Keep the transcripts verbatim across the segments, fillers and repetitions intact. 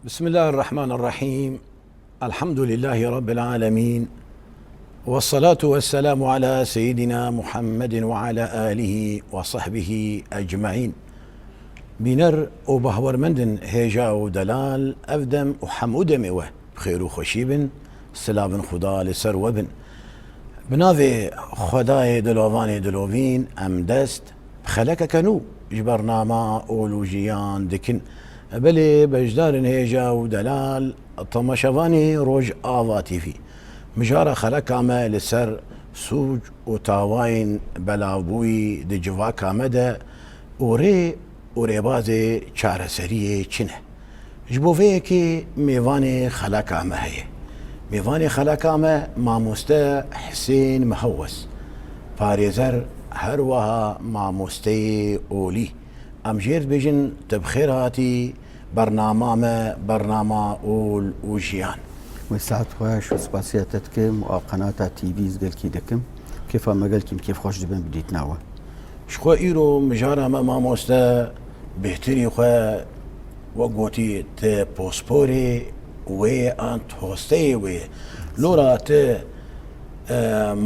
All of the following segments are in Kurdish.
بسم الله الرحمن الرحيم. الحمد لله رب العالمين. والصلاة والسلام على سيدنا محمد وعلى آله وصحبه أجمعين. Bîner û bahwermendin hêja û delal, ev dem û hemû demê we bi xêr û xweşî bin, silavin Xuda li ser we bin. Bi navê Xwedayê dilovanê dilovîn em dest bi xelekeke nû ji bernama Ol û Jiyan dikin. Belê beşdarên hêja û delal, temaşevanê Rojava T V. Mijara xeleka me li ser sûc û tawayên belavbûyî di civaka me de û rê û rêbazê çareseriyê çi ne? Ji bo vê yekê mêvanê xeleka me heye. Mêvanê xeleka me mamoste Hisên Mihewwes, parêzer, her wiha mamosteyê olî. Em jê re dibêjin tu bi xêr hatî bernama me, bernama Ol û Jiyan. Wê saet xweş û spasiya te dikim û a qenata T V ez gelkî dikim. Kêfa me gelkî kêfxweş dibin bi dîtina we. Ji xwe îro mijara me mamoste bêhtirî xwe, wek gotî, ti posporê wê an ti hosteyê wê. Lora ti, e,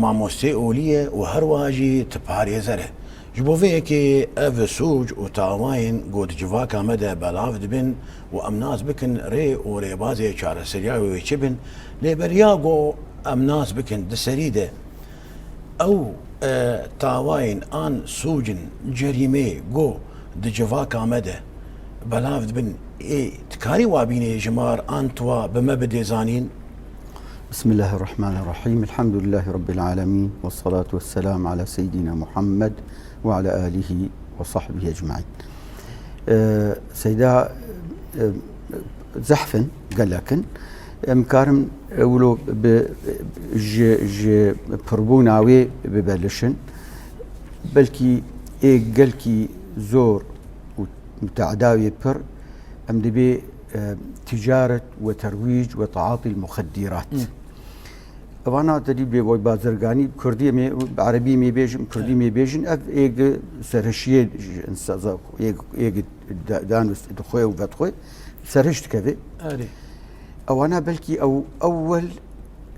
mamostê olî ye û her wiha jî ti parêzer e. Ji bo vê yekê ev sûc û tawayên ku di civaka me de belav dibin û em nas bikin rê û rêbazê çareseriya wê çi bin, lê beriya ku em nas bikin di serî de ew, e, tawayên an sûcin, cerîmê ku di civaka me de belav dibin, ê dikarî wa bînê ji mar an tu wa bi me bidê zanîn? بسم الله الرحمن الرحيم. الحمد لله رب العالمين. والصلاة والسلام على سيدنا محمد وعلى آله وصحبه أجمعين. Ee, Seyda, e, zehf in, gelek in. Em karin, e, wilo bi, ji, ji pirbûna wê bibelişin. Belkî ê gelkî zor û müteada wê pir, em dibê, e, ticaret ve terwîc ve taatî muxeddirat. Hı. Evana te dî bê wê bazirganî, kurdî em ê, erebî em ê bêjin, kurdî em ê bêjin, ev êg serhişiyê ji însa-, êg, êg da-, dan û dixwe û vedixwe, serhiş dikeve. Erê. Ewana belkî ew ewel,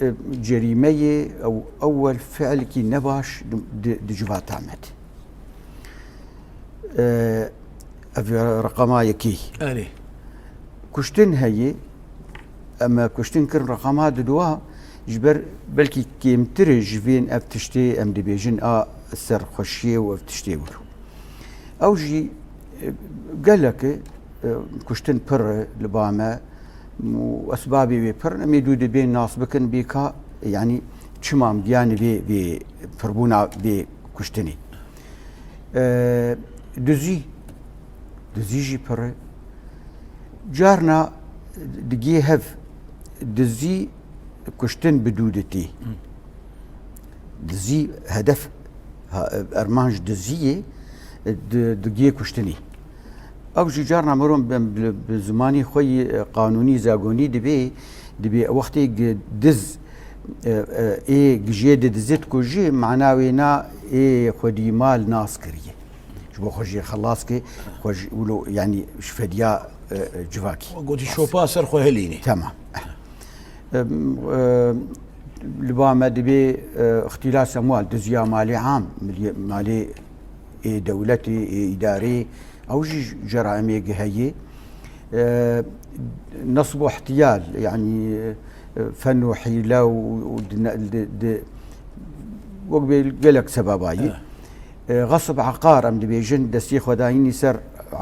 e, cerîmeyê, ew ewel fiilkî nebaş di, di, di civata me de. E, ev reqama yekî. Erê. Kuştin heye, em kuştin kirin reqama diduwa, ji ber belkî kêmtir e ji vên ev tiştê em dibêjin a serxweşiyê û ev tiştê wilo. Ew jî, e, gelek e, e, kuştin pir e li ba me û esbabê wê pir in. Em ê dû dibên nas bikin bê ka, yanî çima em giyanî vê, vê pirbûna vê kuştinê. E, dizî, dizî jî pir e. Carna digê hev dizî kuştin bi dû ditê. Dizî hedef, ha, ermanc diziyê, di, digê kuştinê. Ew jî carna miron bi, bi, bi zimanî xwe yî, e, qanûnî, zagonî dibê, dibê wextê gi diz, e, e, ê gijê di dizî dikujî, mana wê na ê xwedî mal nas kiriye. Ji bo xwe jê xelas ke, xwe ji wilo, yanî ji fediya, e, e, civakî. Gotî şopa ser xwe hilînê. Temam. Em, e, li ba me dibê, e, îxtîlas emwal, diziya malê am, milî-, malê ê dewletê, ê îdareyê, ew jî ceraimê heye. E, nesb û ihtiyal, yanî, e, fen û hîle û, û di ne-, di, di, wek bê gelek sebeba ye. Evet. E, xesb eqar, em dibêjin, destê xwe dayînî ser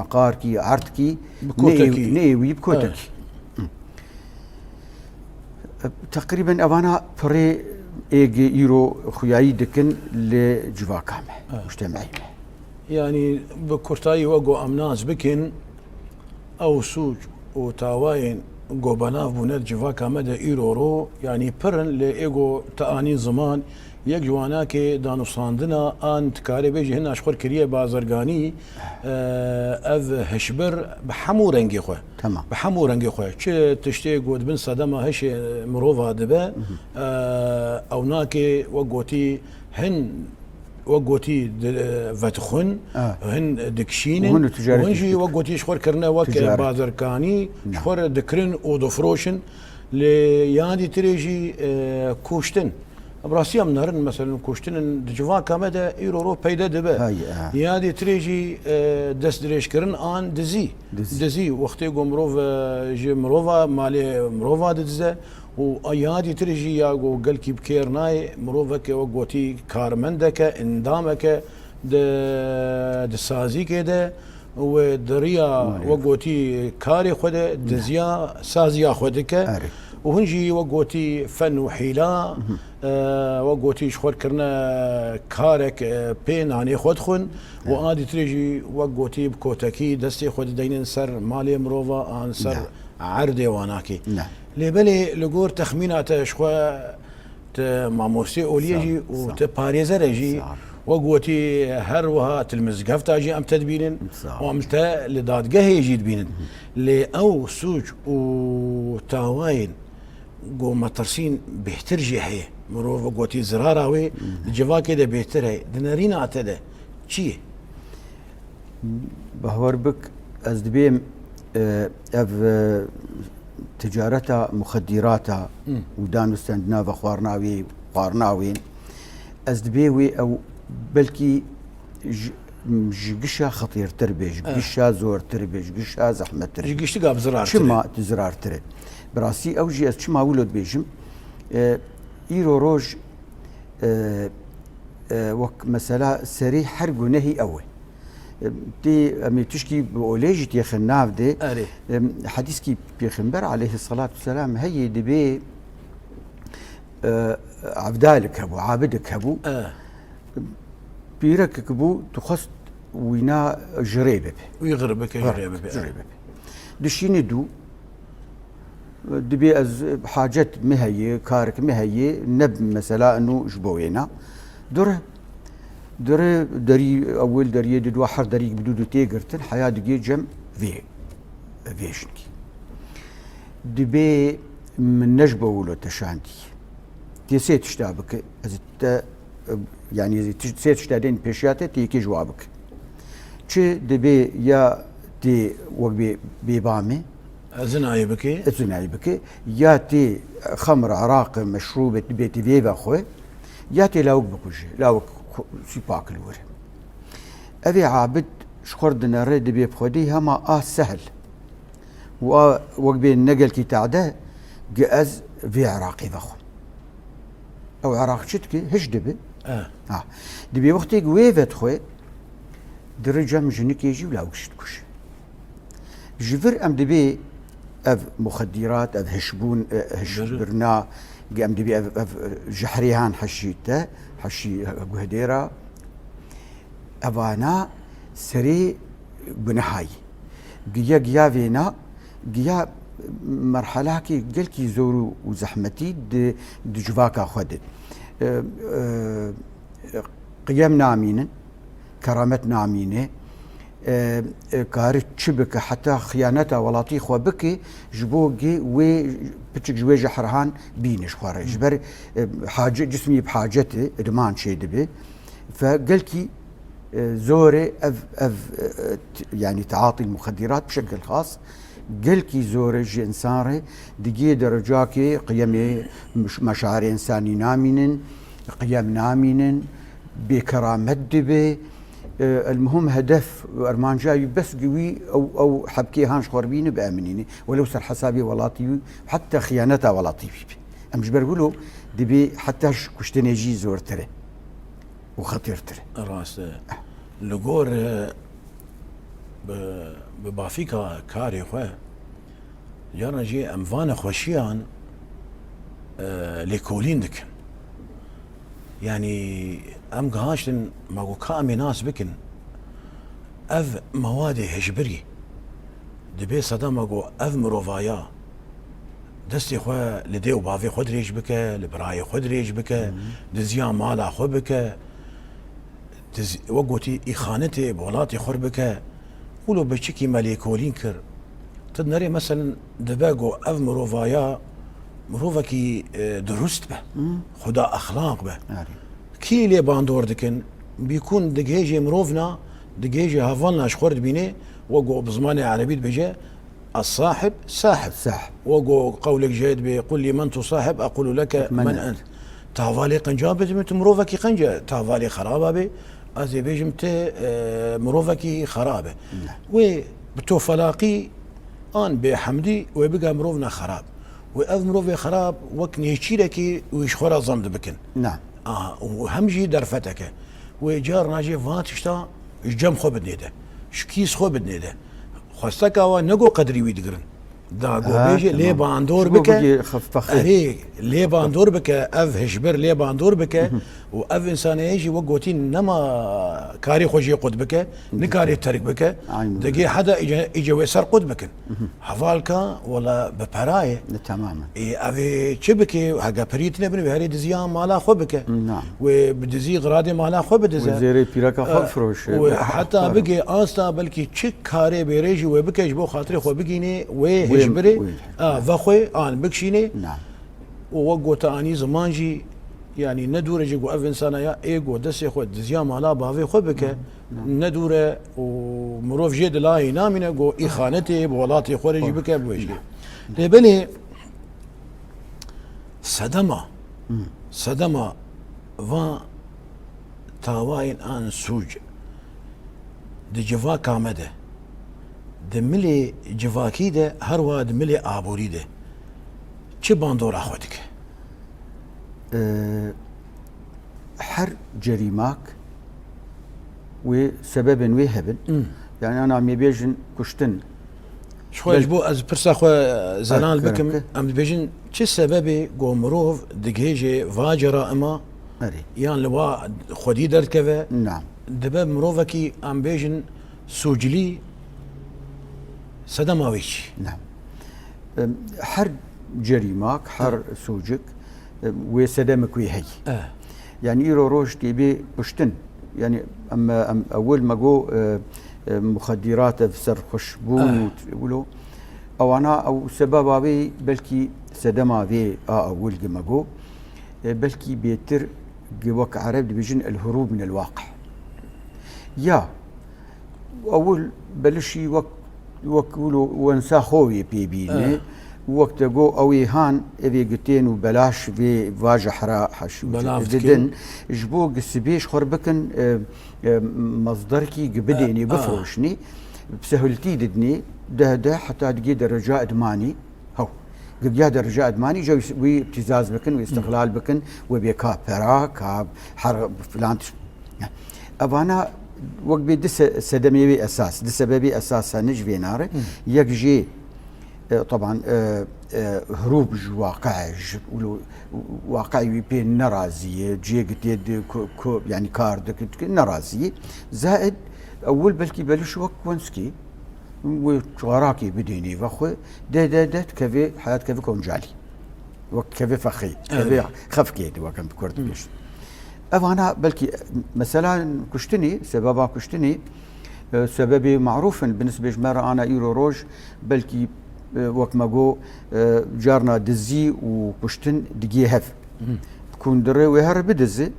eqarkî, erdkî, Bi ne ê-, kotekî. Ne ê wî bi kotekî. Evet. Teqrîben evana pirê êgê îro xuyayî dikin li civaka me, Evet. mujtemeyê me. Yanî bi kurtayî we got em nas bikin, ew sûc û tawayên ku belav bûne di civaka me de îro ro, yanî pir in, lê êgo te anî ziman, yek ji wanakê danûstandina an dikarê bêjî hina ji xwe kiriye bazirganî, e, ev hişbir bi hemû rengê xwe. Tamam. Bi hemû rengê xwe. Çi tiştê ku di bin sedema hişê mirova dibe, Hı hı. e, ewnakê wek gotî hin wek gotî, di-, vedixwin, Ah. hin dikişînin, Û hin û ticaret hûn jî dikin. Wek gotî ji xwe kirine wek Ticaret. Bazirkanî, ji Ne. xwe dikirin û difroşin. Lê ya dîtirê jî, e, kuştin. Bi rastî em nerin, meselen, kuştinên di civaka me de îro ro peyde dibe. Hay, ah. Ya dîtirê jî, e, destdirêjkirin an dizî. Dizî. Dizî, wextê ku mirov, e, ji mirova, malê mirova didize û ya dîtirê jî ya ku gelkî bi kêr nayê, mirov weke wek gotî karmendeke, endameke di, di sazîkê de wê di riya Maliye. Wek gotî karê xwe de Ne. Diziya saziya xwe dike Erê. Û hûn jî wek gotî fen û hîla, e, wek gotî ji xwe kirine karek, e, pê nanê xwe dixwin û Evet. a dîtirê jî wek gotî bi kotekî destê xwe dideynin ser malê mirova an ser Ne. Erdê wanakî. Ne. Lê belê li gor texmîna te ji xwe tu mamostê oliyê Sağ ol, jî û sağ ol. Tu parêzer e jî. Sağ ol. Wek gotî her wiha tu li mizgefta jî em te dibînin Sağ û ol. Em te li dadgehê jî dibînin. Lê ew sûc û tawayên ku metirsîn bêhtir jî heye. Mirov wek gotî zirara wê di civakê de bêhtir heye. Di nerîna te de çi ye? Bahwer bik, ez dibêm, e, ev, e, ticareta muxedîrata Hı. Û danûstendina ve xwarina wê, xwarina wê, ez dibê wê ew belkî ji, ji gişa xetîrtir be, ji Ne. Gişa zortir be, ji gişa zehmettir be. Ji giştika bi zirartir e. Çima tu zirartir e? Bi rastî ew jî ez çima wilo dibêjim? E, îro roj, e, e, wek mesela serê her gunehî ew e. Tê, em ê tişkî bi olê jî têxin nav de. Erê. Em, hedîskî Pêxember aleyhisselatu vesselam heye dibê, e, evdalik hebû, abidik hebû. E. Pîrekek bû, dixwest wîna ji rê bibe. Wî xir bike, ji Xir, rê bibe. Ji rê bibe. Dişîne dû, Dibê ez hacet mi heye, karek mi heye, ne mesela eno ji bo wêna. Dure, dure derî ewil deriyê di dua her derî bi dû dû tê girtin, heya digê cem vê, vê jinkî. Dibê min ne ji bo wilo te şandî. Tê sê tişta bike, ez te, yanî ez tiş-, sê tişta dên pêşiya te, tê yekê ji wa bike. Çi dibê ya tê wek bê, bêbamê, Zinayê bikê. Zinayê bikê. Ya tê xemr, iraq, meşrûbê dibê ti vê ve xwe, ya tê lawik bikujê. Lawik xwe-, sîpak li wir. Evê abid ji xwe dinere dibê bi xwedî hema a sehl. Û a wek bê ne gelkî tade gi ez vê iraqê vexwim. Ew iraq çi dike? Hiş dibe. Eh. Ha. Dibê wextê ku wê vedixwe, diri cem jinikê jî û lawik jî dikuje. Ji vir em dibê ev muxedîrat, ev hişbûn, e, hişbirina, em dibê ev, ev, e, jehrê han heşî te, heşî, e, guhdêra, evana serê gunehayî. Giya, giya vêna, giya merhelakê gelkî zor û, û zehmetî di, di civaka xwe de. E, e, qiyem namînin, keramet namîne, e, e, kari çi bike, heta xiyaneta welatî xwe bike, ji bo gi wê piçik ji wê jehrihan bîne ji xwe re. Ji ber, e, hace-, cismî bi hacetê, idman çê dibe. Fe gelkî, e, zor e ev, ev, e, t-, yanî teatî muxedîrat bi şekil xas. Gelkî zor e ji însan re digê derecakê qiyemê meş-, meşarê însanî namînin, qiyem namînin, bêkeramet dibe. E, elmuhim hedef û ermanca wî bes gi wî ew, ew hebkê han ji xwe re bîne bi eminînê. Welew ser hesabê welatî wî, heta xiyaneta welatî wî be. Em ji ber wilo dibê heta ji kuştinê jî zortir e û xetîrtir e. Rast e. Li gor, e, bi, bi bafîka karê xwe, caran jî em van nexweşiyan, e, lêkolîn dikin. Yanî em gihaştin, ma ku ka em ê nas bikin, ev mewadê hişbirî dibe sedema ku ev mirovaya destê xwe li dê û bavê xwe dirêj bike, li birayê xwe dirêj bike, Hı hı. Diziya mala xwe bike, diz-, wek gotî, îxanetê bi welatê xwe re bike, wilo biçikî me lêkolîn kir. Tu dinerê, meselen, dibe ku ev mirovaya mirovekî, e, durust be, Hı. Xuda exlaq be. Erê. Kî lê bandor dikin? Bîkûn digihêjê mirovna, digihêjê hevalna ji xwe re dibînê, wek ku bi zimanê erebî dibêje, "Es-sahib sahib." Sahib. Wek ku qewlek jê dibê, "Qul limen tusahib, aqulu leke men ent." Tavalê qenca bê, tu mirovekî qenc e, tavalê xeraba bê, ez ê bêjim tu, e, mirovekî xerab e. Ne. Wê bi tofelaqî an bêhemdî wê bike mirovna xerab. Wê ev mirovê xerab wek nêçîrekî wî ji xwe re zend bikin. Ne. Aha, û hem jî derfeteke. Wê carna jê van tişta ji cem xwe bidinê de, ji kîs xwe bidinê de. Xwesteka we ne ku qedrî wî digirin. Da ku bêje, lê bandor bike. Erê, lê bandor bike, ev hişbir lê bandor bike. Û ev însanê jî wek gotî nema karê xwe jê qut bike, nikarê terk bike. Digê heda îce, îce wê ser qut bikin. Hevalka, wela bi pera ye. Temamen. Ê, ev ê çi bike? Hege pirî tine bin, wê herê diziya mala xwe bike. Wê bi dizî xiradê mala xwe bidize. Wê zêrê pîreka xwe bifiroşe. Wê heta bige asta belkî çi karê bêrê jî wê bike ji bo xatirê xwe bigînê, wê hişbirê, a, vexwe an bikişînê. Û wek gota anî ziman jî, yanî ne dûr e jî ku ev însana ya ê ku destê xwe diziya mala bavê xwe bike, ne dûr e û mirov jê di layê namîne ku îxanetê bi welatê xwe re jî bike, bibêje. Lê belê sedema, sedema van tawayên an sûc di civaka me de, di milê civakî de, her wiha di milê aborî de çi bandora xwe dike? Ee, her cerîmak wê sebebên wê hebin. Hmm. Yani ana em ê bêjin kuştin. Ji xwe, ji bo ez pirsa xwe zelal bikim, em dibêjin çi sebebê ku mirov digihêje va ceraima, yan li wa xwedî derdikeve, dibe mirovekî, em bêjin, sûcilî, sedema wê çi? Em, her cerîmak, her sûcik, em, wê sedemik wê heyî. Eh. Yani îro roj tê bê kuştin. Yani em, em ewil me got, e, e, muxedîrat, ev serxweşbûn û t-, wilo. Ewana ew sebeba wê belkî sedema vê a ewil gi me got. E, belkî bêtir gi wek ereb dibêjin el-hurûb min el-waqi. Ya, Ewil belişî wek, wek wilo wensa xwe wê pê bîne. Eh. Wek te got, ew ê han, ev ê gitên û belaş vê va jehra heşî didin. Ji bo gi sibê ji xwe re bikin, e, e, mezderkî gi bidênê, eh, bifiroşinê, bi sehultî didinê, deh deh heta digê dereca idmanî. Hew. Gigiya dereca edmanî, îca wî, wî îbtîzaz bikin, wî îstixlal bikin, wê bê ka pera, ka her filan tişt. Evana wek bê di se-, sedemê wê esas, di sebebê esas hene ji vê nare. Hı. Yek jê, e, teban, e, e, hirûb ji waqe, ji wilo waqe wî pê nerazî ye, cihê gitê di ku, ku, yanî kar dike, dike nerazî ye. Zaid ewil belkî beliş wek wenskî, wê çarakê bidênê ve xwe, de, de, de, dikeve, heya dikeve koncalî. Wek dikeve fexê, dikeve xefkê di, wek em bi kurd dibêjin. Evana belkî, mesela kuştinê, sebeba kuştinê, e, sebebê marûf in, bi nisbê ji me re ana îro roj, belkî, e, wek me got, e, carna dizî û kuştin digê hev. Hı. Kundire wê here bidize,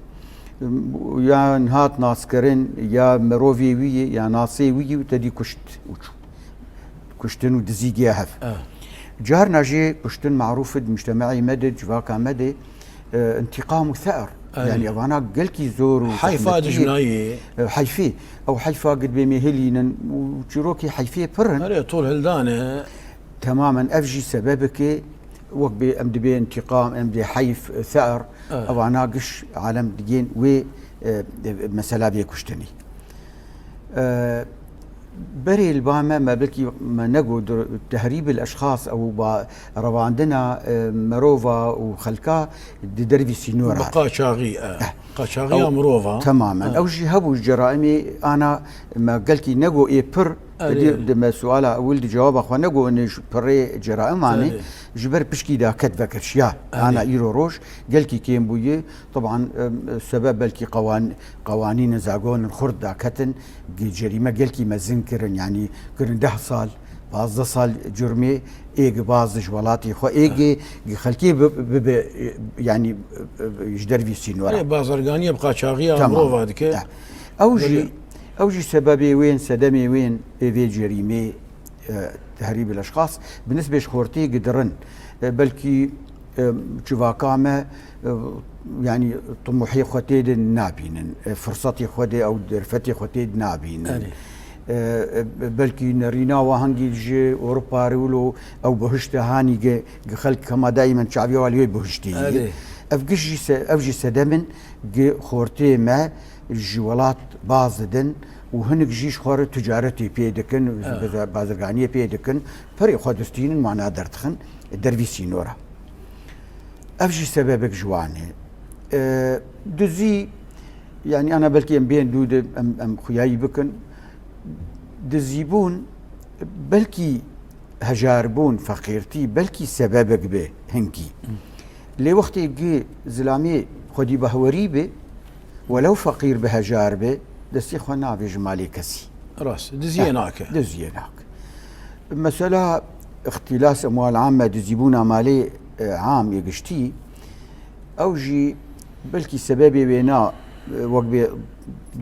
ya hat naskirin, ya mirovê wî ye, ya nasê wî ye û te dî kuşt û çû. Kuştin û dizî giya hev. Evet. Carna jî kuştin marûf e di mujtemeyê me de, civaka me de, e, întîqam û se'r. Evet. Yani evana gelkî zor û heyfa dijminayê. E, heyfê. Ew heyfa gidbê me hilînin û çîrokê heyfê pir in. Erê, tol hildane. Temamen ev jî sebebeke wek bê em dibê întîqam, em dê heyf, se'r, evet, evana giş alem digên wê, e, e, mesela vê kuştinî. E, berê li ba me, me belkî me negot, tehrîbil eşxas ew ba revandina, e, merova û xelka di dervî sînora. Bi qaçaxî, e, eh, qaçaxiya mirova. Temamen. Eh. Ew jî hebû ceraimê ana me gelkî nego ê pir. Erê. Di, di me suala ewil di cewaba xwe nego, ne ji pirê ceraiman e. Erê. Ji ber pişkî da ket vekirşiya. Erê. Ana îro roj gelkî kêm bûye. Teban, em, sebeb belkî qewan-, qewanîn zagonên xurt da ketin, gi-, cerîme gelkî mezin kirin, yanî kirin deh sal, Pazdeh sal cürmê ê gi baz ji welatê xwe, ê gi, gi xelkê bi, bi, bi, yanî, e, e, ji dervî sînora. Ê, bazarganiya bi qaçaxiya Tamam. mirova dike. Ya. Ew jî, Belê. ew jî sebebê wên, sedemê wên ê vê cerîmê, e, tehrîb el eşxas, bi nisbê ji xortê gidirin. E, belkî, e, civaka me, e, yanî, tumuhê xwe tê de nabînin. E, firsatê xwe de ew derfetê xwe tê de nabînin. Erê. E, e, belkî nerîna wa hingî ji Ewropa re wilo ew buhişte hanî ge, ge xelk hema daîmen çaviya wa li wê buhiştê ye. Erê. Ev giş jî se-, ev jî sedem in ge xortê me ji welat baz didin û hinek jî ji xwe re ticaretê pê dikin, Erê. baza-, bazirganiyê pê dikin, perê xwe distînin, mana derdixin dervî sînora. Ev jî sebebek ji wan e. E, dizî, yanî ana belkî em bên dû de em, em xuyayî bikin. Dizîbûn belkî hejarbûn, feqîrtî belkî sebebek be hinkî. Lê wextê gi zilamê xwedî behwerî be, welew feqîr be, hejar be, destê xwe navê ji malê kesî. Rast, diziyê Eh, nake. diziyê nake. Mesela îxtîlas emwal ame, dizîbûna malê, e, am yê giştî, ew jî belkî sebebê wêna, e, wek bê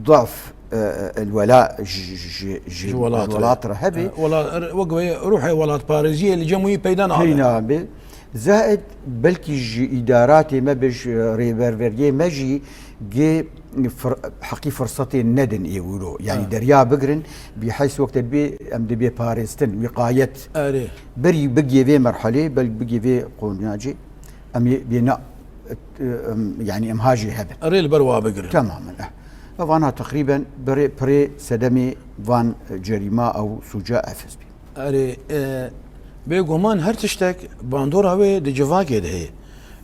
daf, e, e, el wela ji, ji, ji, Ji welat ji re. welat re hebe. E, wela-, wek wê ruhê welatparêziyê li cem wî peyda nabe. Peyda be. Zaid belkî ji îdaratê me be, ji rêberveriyê me jî gê fir-, heqî firsatê nedin ê wilo. Yanî Ha. derya bigirin, bîheys wek te dibê, em dibê parêstin, wîqayet. Erê. Berî bigê vê merhelê, belkî bigê vê qoniyacê, em ê bê na, em, yanî em hajê hebin. Rê li ber wa bigirin. Temamen, eh. Ev ana teqrîben birê, pirê sedemê van cerîma ew sûca efes bî. Erê, e, bêguman her tiştek bandora wê di civakê de heye.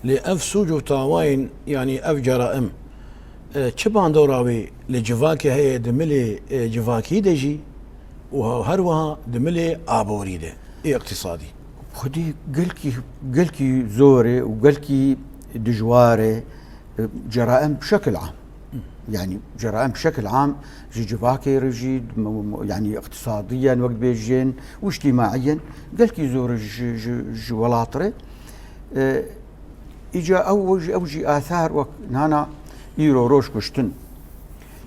Lê ev sûc û tawayên, yanî ev ceraim, e, çi bandora wê li civakê heye di milê, e, civakî de jî û ha-, her wiha di milê aborî de, ê iqtîsadî? Xwedî gelkî, gelkî zor e û gelkî dijwar e. E, ceraim bi şekil am. Yanî ceraim bi şekil am ji civakê re jî, m-, m-, yanî iqtisadiyen wek dibêjin û îctîmaiyen gelkî zor e ji, ji, ji welat re. E, îca ew, ew jî, ew jî athar wek nana îro roj kuştin.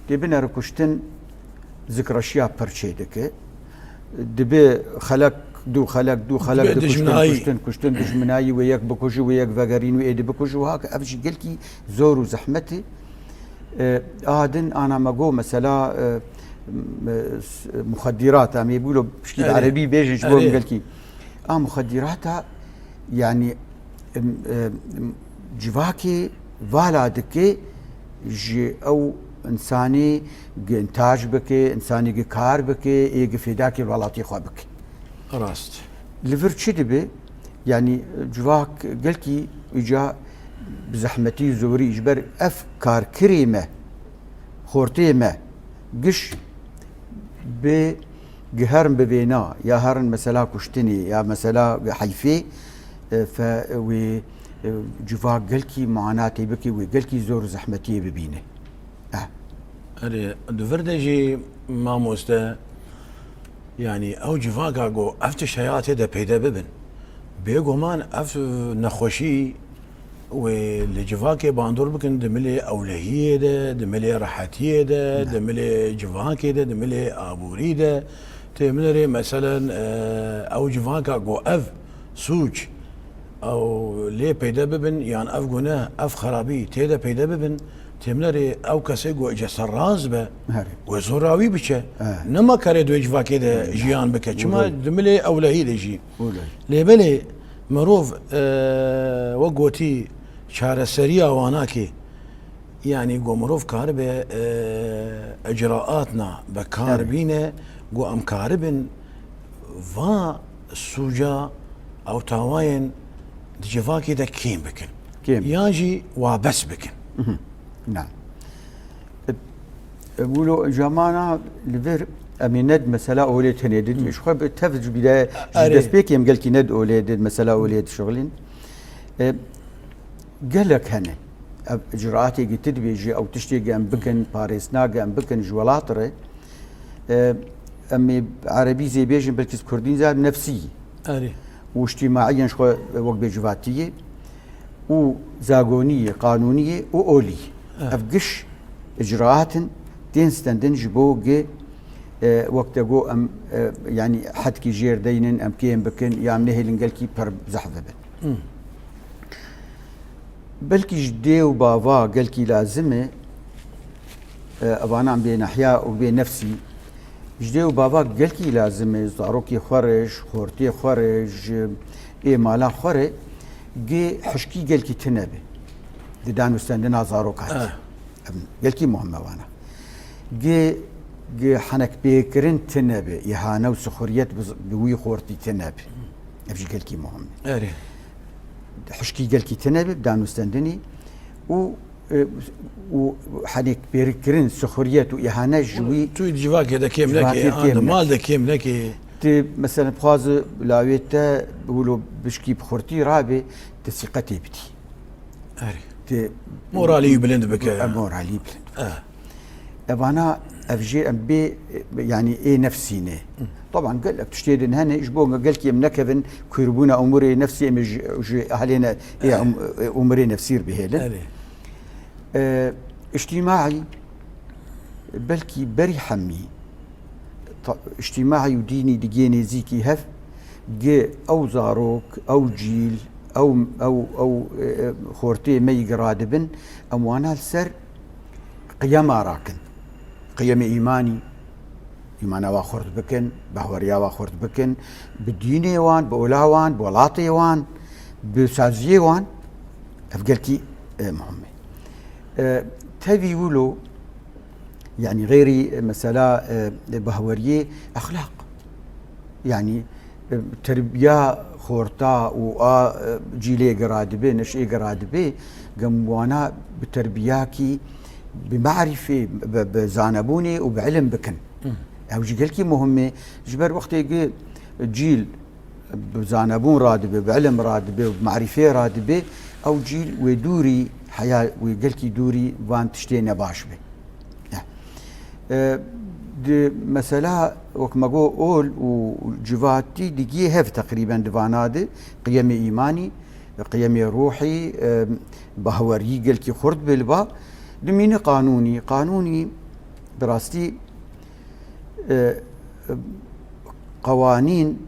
Tê binere kuştin zikreşiya pir çêdike. Dibe xelek, du xelek, du xelek Dibe dikuştin, dijminayî. kuştin, kuştin, dijminayî, wê yek bikujî, wê yek vegerîn, wê êdî bikujî, wiha ke ev jî gelkî zor û zehmet e. E, a din ana me got, mesela, e, m-, e, s-, muxeddirat, em ê bûlo piştî bi Erê. erebî bêjin ji bo Erê. gelkî. A muxeddirata, yanî, em, em, civakê vala dike ji ew însanî gi întaj bike, însanî gi kar bike, ê gi fêdakê welatê xwe bike. Rast. Li vir çi dibe? Yanî civak gelkî îca bi zehmetî, zorî, ji ber ev karkirê me, xortê me, giş bi giherin bi vêna, ya herin mesela kuştinê, ya mesela heyfê, e, fe wê, e, civak gelkî muanatê bike, wê gelkî zor û zehmetiyê bibîne. Eh. Erê, di vir de jî mamoste, yanî ew civaka ku ev tişt heya tê de peyde bibin, bêguman ev nexweşî wê li civakê bandor bikin di milê ewlehiyê de, di milê rehetiyê de, Ne. di milê civakê de, di milê aborî de. Tê min rê meselen, e, ew civaka ku ev sûc ew lê peyde bibin, yan ev guneh, ev xerabî tê de peyde bibin, tê min rê ew kesê ku îca serraz be, Herê. wê zora wî biçe. He. Nema karê di wê civakê de He. jiyan bike. Çima Wilo. di milê ewlehî de jî. Wilo. Lê belê mirov, e, wek gotî çareseriya wana kê, yanî ku mirov karibe, e, icraatna be kar Evet. bîne, ku em karibin va sûca ew tawayên di civakê de kêm bikin. Kêm. Yan jî wabes bikin. Mhm. Na. E, e, wilo camana li vir em ê ne di mesela olê tenê didin. Hı. Ji xwe bi tev ji bîre, ji Erê. destpêkê em gelkî ne di olê di mesela olê dişixulîn. E, gelek hene. Ev icraatê gi tu dibêjî, ew tiştê gi em bikin, parêzna gi em bikin ji welat re. E, Em ê erebî zê bêjin, belkî kurdîn zî nefsî yî. Erê. Û îctîmaîyen ji xwe wek bê civatî yê û zagonî yê, qanûnî yê û olî. Evet. Ev giş icraat in, tên stendin ji bo gi, e, wek te got em, e, yanî hedkî jêr deynin, em kêm bikin, ya em nehêlin gelkî pir zehf bibin. Hı. Belkî ji dê û bava gelkî lazim e, e, evanan bê nehya û bê nefsî, ji dê û bava gelkî lazim e, zarokê xwe re, ji xortê xwe re, ji ê mala xwe re, gê hişkî gelkî tune be. Di danûstendina zarokan de. Eh. Em, gelkî muhim e vana. Gê, gê henekpêkirin tune be, îhane û sixuriyet bi z-, bi wî xortî tune be. Ev jî gelkî muhim e. Erê. Hişkî gelkî tune be, danûstendinî û, e, û henekpêkirin, sixuriyet û îhane ji wî Tu di civakê de kêm civakê nekê, kêm an di mal neke. De kêm nekê. Tu, mesela, bixwazi lawê te wilo bişkî bi xurtî rabe, tu sîqetê bidî. Erê. Tu Moralî wî bilind bike. E, moralî bilind bike. E. Evana, ev jê em bê, yanî ê nefsî ne. Hı. Taban gelek tiştê din hene, ji bo gelkî em nekevin kûrbûna umurê nefsî, em ê ji, ji ahlêne ê Erê. um-, umurê nefsî re bihêlin. Erê. E, îctîmaî, belkî berî hemî, ta-, îctîmaî û dînî digê nêzîkî hev, gi ew zarok, ew cîl, ew, ew, ew, e, e, xortê me yî gi radibin, em wana li ser qiyema rakin. Qiyemê îmanî, îmana wa xurt bikin, bahweriya wa xurt bikin, bi dînê wan, bi ola wan, bi welatê wan, bi saziyê wan, ev gelkî, e, muhim e. E, tevî wilo, yanî xêrî, e, mesela, e, bahweriyê, exlaq. Yanî, e, terbiya xorta û a, e, cîlê gi radibe, neşê gi radibe, gem wana bi terbiyakî, bi marîfê, bi, bi zanebûnê û bi ilim bikin. Hı. Ew jî gelkî muhim e. Ji ber wextê gi cîl bi zanebûn radibe, bi ilim radibe û bi marîfê radibe, ew cîl wê dûrî heya, wê gelkî dûrî van tiştê nebaş be. Eh. E, di mesela wek me got ol û civatî digiyê hev teqrîben di vana de qiyemê îmanî, qiyemê ruhî, e, bahwerî gelkî xurt bê li ba. Dimîne qanûnî. Qanûnî bi rastî, e, e, qewanîn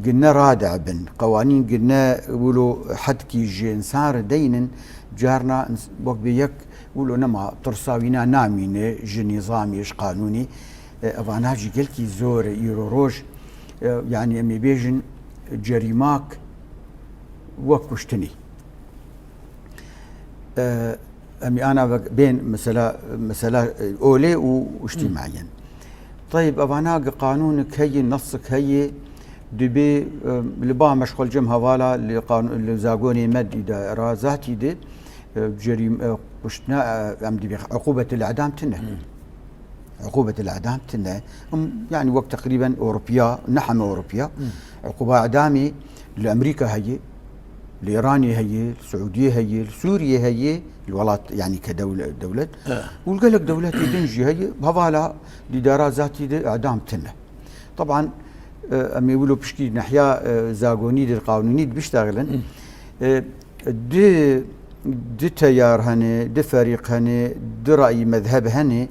gi ne radeh bin, qewanîn gi ne wilo hedkî ji însan re deynin, carna ins-, wek bê yek wilo nema tirsa wîna namîne ji nîzamê, ji qanûnî. E, evana jî gelkî zor e îro roj. E, yanî em ê bêjin cerîmak wek kuştinî. E, em ê ana vek-, bên mesela, mesela, e, olê û, û Hı. îctîmaîyen. Tayib, evana gi qanûnik heye, nesik heye, dibê, e, li ba meşxul cem hevala li qan-, li zagonê me dî de ra zatî de, e, cerîm-, e, kuştina, e, em dibê uqubetil edam tine. Hı. Uqubetil edam tine. Em, yanî wek teqrîben Ewropiya, ne heme Ewropiya. Hı. Uquba edamê li Amerîka heye, li Îranê heye, li Siûdiyê heye, li Sûriyê heye, li welat, yanî ke dewle-, dewlet. E. Û li gelek dewletê din jî heye, hevala dîdara zatî de edam tine. Taban, e, em ê wilo pişkî nehiya, e, zagonî de, qanûnî de biştexilin. Hı. E, Di, di teyar hene, di ferîq hene, di rayî mezheb hene,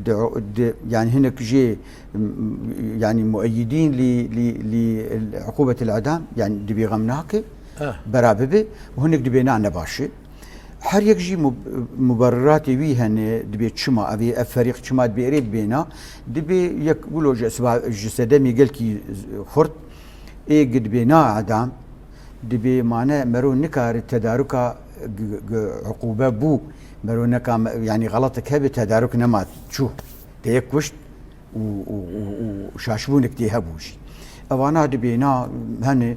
di, di, yanî hinek jê, m, yanî mueyyidîn lî, lî, lî uqubetil edam, yanî dibê xem nake, Eh. bera bibe, û hinek dibê na nebaş e. Her yek jî mu-, muberriratê wî hene, dibê çima, ev ê, ev ferîq çima dibê erê bibêna, dibê yek wilo ji esba-, ji sedemê gelkî xurt, ê gi dibê na edam, dibê mane mero nikare tedaruka g-, g-, uqube bû, mero neka me-, yanî xeletek hebe tedaruk nema çû. Te yek kuşt û, û, û, û şaşbûnek tê hebû jî. Evana dibê na hene,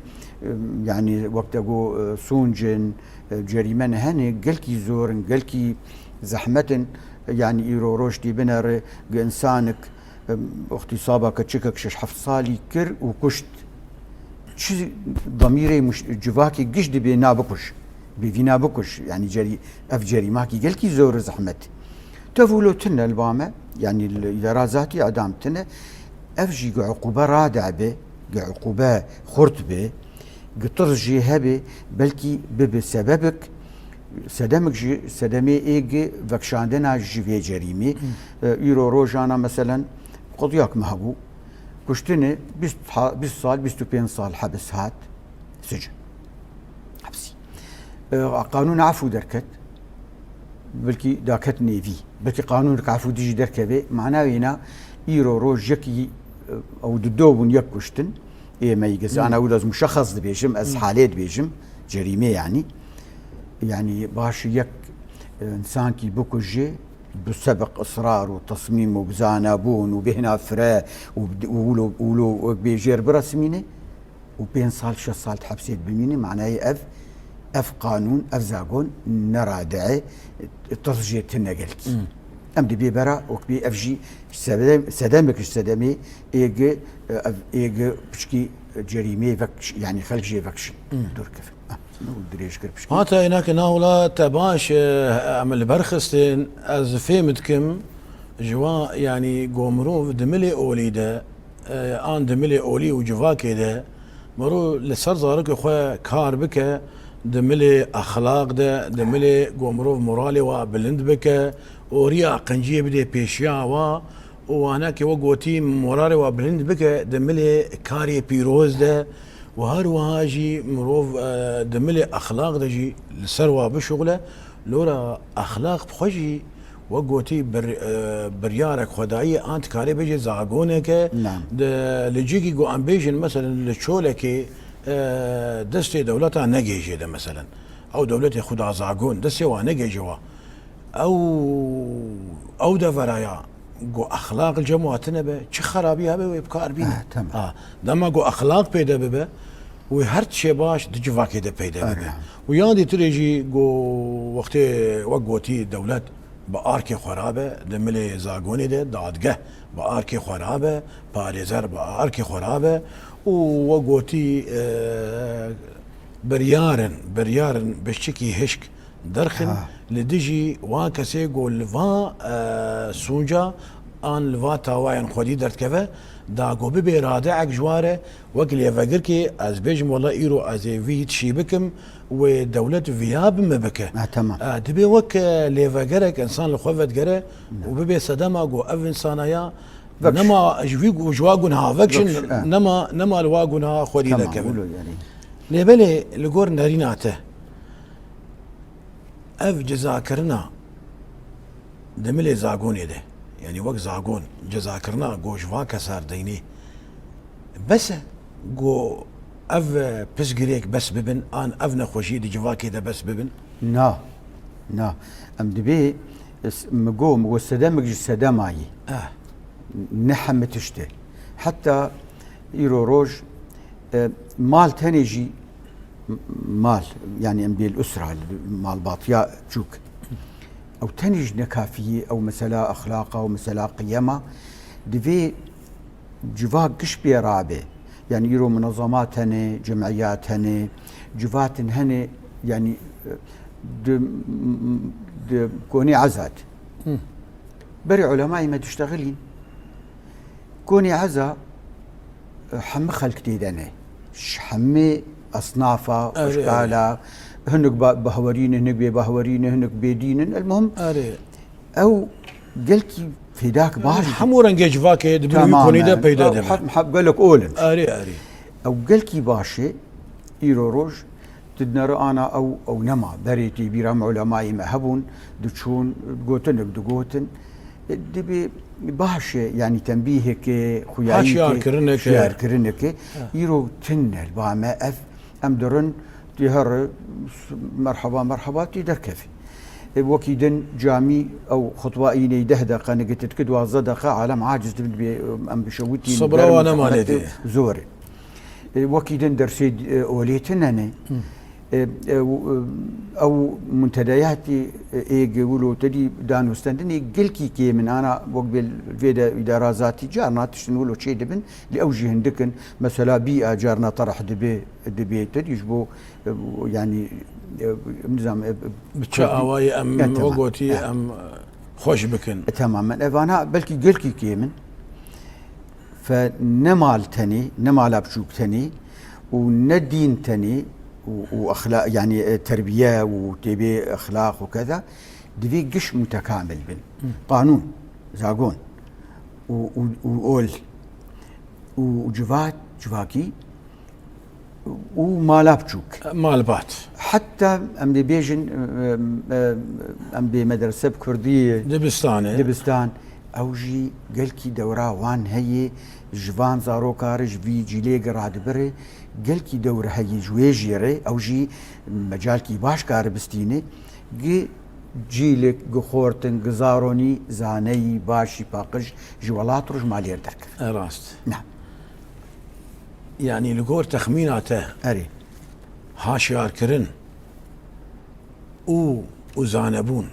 yanî wek te got, e, sûncin, e, cerîmen hene, gelkî zor in, gelkî zehmet in, yanî îro roj tê binere, gi insanek, Em, îxtîsaba keçikek şeş heft salî kir û kuşt. Çi damîrê muş-, civakê giş dibê na bikuj. Bêvîna bikuj. Yanî cerî-, ev cerîmakî gelkî zor û zehmet. Tev wilo tune li ba me, yanî li îdara zatî edam tune. Ev jî gi uqûbe rade be, gi uqûbe xurt be, gi tirz jî hebe, belkî bibe sebebik, sedemik ji sedemê ê gi vekşandina ji vê cerîmê. Hmm. E, îro rojana, meselen, qediyak me hebû, kuştinê bîst ha-, bîst sal, bîst û pênc sal hebis hat, sicin. Hepsî. E, qanûn afû derket, belkî daket nêvî. Belkî qanûnek afû dijî derkeve. Mana wêna, îro roj yekî, e, ew di do bûn yek kuştin. Ê me yî Hmm. ana wilo ez muşexes dibêjim, ez Hmm. halê dibêjim, cerîmê yanî. Yanî baş yek, e, însankî bikuje, bi sebeq israr û tesmîm û bi zanabûn û bêhna fire û bi, û wilo, wilo wek bêjêr biresimîne û pênc sal, şeş sal di hepsê bimîne, manayê ev, ev qanûn, ev zagon ne rade ye, tirs jê tune gelkî. Hmm. Em dibê bera wek bê ev jî sedem-, sedemek ji sedemê ê gi, ev ê gi piçkî cerîmê vekş-, yanî xelk jê vekşin Hmm. dûr kevin. Ah, dirêj kir piçkî. Hata îna ke na wila te baş, e, em li ber xistin, ez fêm dikim, ji wa, yanî, go mirov di milê olî de, e, an di milê olî û civakê de, mirov li ser zarokê xwe kar bike, di milê exlaq de, di milê go mirov moralê wa bilind bike, oriya qinciyê bidê pêşiya wa, û wanekê we gotî moralê wa bilind bike di milê karê pîroz de û her wiha jî mirov, e, di milê exlaq de jî li ser wa bişuxile. Lora exlaq bi xwe jî we gotî bir-, e, biryarek xwedayî ye, an dikarê bêjê zagoneke Nam. de li cihekî ku em bêjin, meselen li çolekê, e, destê dewleta negêjê de, meselen. Ew dewletê xwe da zagon, destê wa negêje wa. Ew, ew deveraya ku exlaq li cem wa tune be, çi xerabî hebe wê bi kar bîne. Eh, tamam. Ha, dema ku exlaq peyde bibe, wê her tişê baş di civakê de peyde bibe. Erê. Û yan dîtirê jî ku wextê wek gotî dewlet bi arkê xwe rabe, di milê zagonê de dadgeh bi arkê xwe rabe, parêzer bi arkê xwe rabe û wek gotî, e, biryarin, biryarin bi çikî hişk derxin Ha. li dijî wan kesê ku li va, e, sûnca an li va tawayên xwedî derdikeve, da ku bibê radeek ji wa re wek lêvegirkê ez bêjim, wela îro ez ê vî tişî bikim, wê dewlet viya bi min bike. Ha, tamam. E, dibê wek, e, lêvegerek însan li xwe vedigere û bibê sedema ku ev însana ya Vekş. nema ji wî gu-, ji wa gunha vekşin, Vekş, e. nema, nema li wa gunha xwedî Tamam, nekevin. wilo yanî. Lê belê li gor nerîna te, ev cezakirina di milê zagonê de, yanî wek zagon, cezakirina ku ji va kesa re deynê, bes e ku ev pisgirêk bes bibin, an ev nexweşî di civakê de bes bibin? Na, na. Em dibê, s-, mi got, mi got sedemik ji sedema yî. Eh. Ne heme tişt e. Heta îro roj, e, mal tenê jî m-, mal, yanî em bêl usra, malbatiya çûk. Ew tenê jî ne kafî ye, ew mesela exlaqa, ew mesela qiyema. Divê civak giş pê rabe. Yanî îro munezemat hene, cemiyat hene, civatin hene, yanî, e, di, di konê ezad. Hı. Berê ulemayê me diştexilîn. Konê eza, e, hemî xelk tê de ne. Ji hemî esnafa, Erê, erê. xweşkala, hinek ba-, bahwerî ne, hinek bêbahwerî ne, hinek bêdîn in. Elmuhim, Erê. ew gelkî fêdak baş. Hemû rengê civakê di bin wî Tamam, konî de e, peyda ew dibin. Hep, hep gelek ol in. Erê, erê. Ew gelkî baş e, îro roj, Tu dinere ana ew, ew nema. Berê tê bîra me ulemayê me hebûn, diçûn, gotinek digotin. E, dibê baş e, yanî tenbîheke, xuyayîke, Hişyarkirineke. hişyarkirineke. Ha. Îro tune li ba me ev, em dirin, tê here, merheba, merheba, tê derkevî. E, wekî din camî ew xutba înê deh deqe, nigit dike duwazdeh deqe, alem aciz dibin, dibê em bişewitîn, Sibra germ wa û nema zehmet lê dê. zor e. E, wekî din dersê, e, olê tune ne. Hı. E, e, ew, e, ew muntedeyatî, e, ê ge wilo tedî danûstendinê gelkî kêm in. Ana wek bê vê de îdara zatî carna tiştin wilo çê dibin, lê ew jî hindik in. Mesela bî a carna terh dibe, dibe tedî ji bo, e, yanî, e, nizam, e, Bi çi awayî em, e, tamam. wek gotî, E. em, e, xweş bikin? E, temamen. Evana belkî gelkî kêm in. Fe ne mal tenê, ne mala biçûk tenê û ne dîn tenê û, û exla-, yanî, e, terbiye û têbê exlaq û keda, divê giş mutekamil bin. Qanûn, zagon û, û, û ol û, û civat, civakî û mala biçûk. Malbat. Heta em dê bêjin, em, em, em dê medrese bi kurdî, Dibistane. Dibistan, ew jî gelkî dewra wan heye, ji van zaroka re, ji vî cîlê gi radibire, gelkî dewr heye ji wê jî re, ew jî mecalkî baş kare bistîne, gi cîlik, gi xortin, gi zaronî zaneyî başî paqij ji welat rû ji malê re derkeve. E, rast. Na. Yanî li gor texmîna te Erê. haşiyarkirin û, û zanebûn,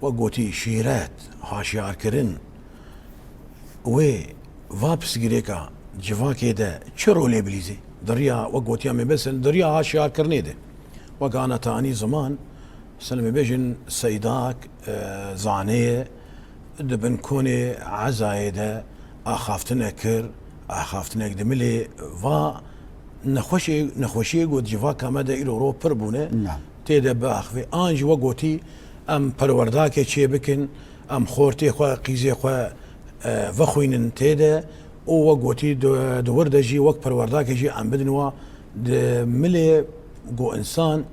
wek gotî şîret, haşiyarkirin wê va pirsgirêka civakê de çi rolê bilîzê? Di riya, wek gotiya me, mesela di riya haşiyarkirinê de. Wek ana te anî ziman, mesela me bêjin seydak, e, zanê, di bin konê ezayê de axaftinek kir, axaftinek di milê va nexweşê-, nexweşiyê ku di civaka me de îro ro pir bûne, Na. tê de biaxivê. An jî wek gotî, em perwerdakê çê bikin, em xortê xwe, qîzê xwe, e, vexwînin tê de û wek gotî di, di wir de jî wek perwerdakê jî em bidin wa di milê ku însan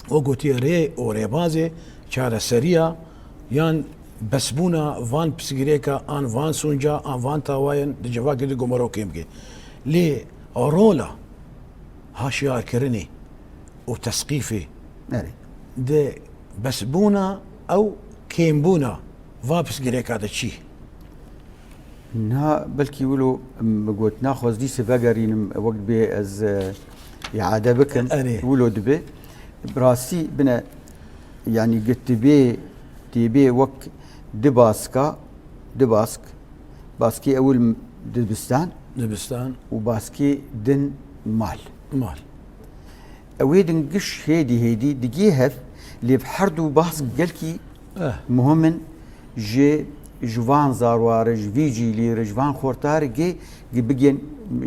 wek gotî rê û rêbazê çareseriya yan besbûna van pirsgirêka an van sûnca an van tawayan di civakê de gomero kêm bike. Lê rola haşiyarkirinê û tesqîfê Erê. di besbûna ew kêmbûna va pirsgirêka de çi? Niha belkî wilo, em, bi gotina xwe ez dîsê vegerînim, wek dibê ez, e, îade bikim. Erê. Wilo dibe. Bi rastî bine, yanî gitibê, têbê wek di baska, di bask, baskê ewil dibistan Dibistan. û baskê din mal. Mal. Ew ê din giş hêdî hêdî digê hev, lê bi her du bask gelkî Eh. muhim in ji, ji van zarwa re, ji vî cîlî re, ji van xorta re gê, gi bigên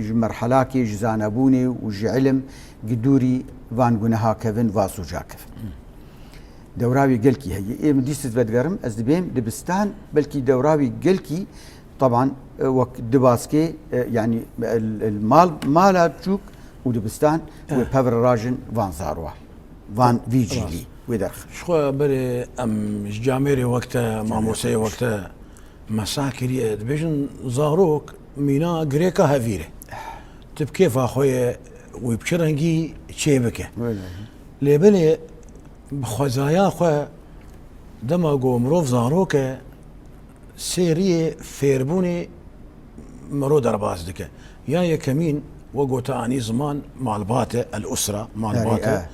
ji merhelakê, ji zanebûnê û ji ilim gi dûrî van guneha kevin, va sûca kevin. Dewra wî gelkî heye. Ê min dîstit vedigerim, ez dibêm dibistan, belkî dewra wî gelkî, teban, e, wek dibaskê, e, yanî, el, el mal, mala biçûk û dibistan wê Eh. pevre rajin van zarwa, van vî cîlî wê derxin. Ji xwe berê em ji camêrê wek te, mamoseyê wek te mesa kiriye. Dibêjin zarok mîna girêka hevîr e. Tu bi kêfa xwe ye, wî bi çi rengî çê bike. Wele. Lê belê bi xwezaya xwe dema ku mirov zarok e, sê riyê fêrbûnê mirov derbas dike. Ya yekemîn, we gote anî ziman, malbat e, el usra, malbat e. Erê, e.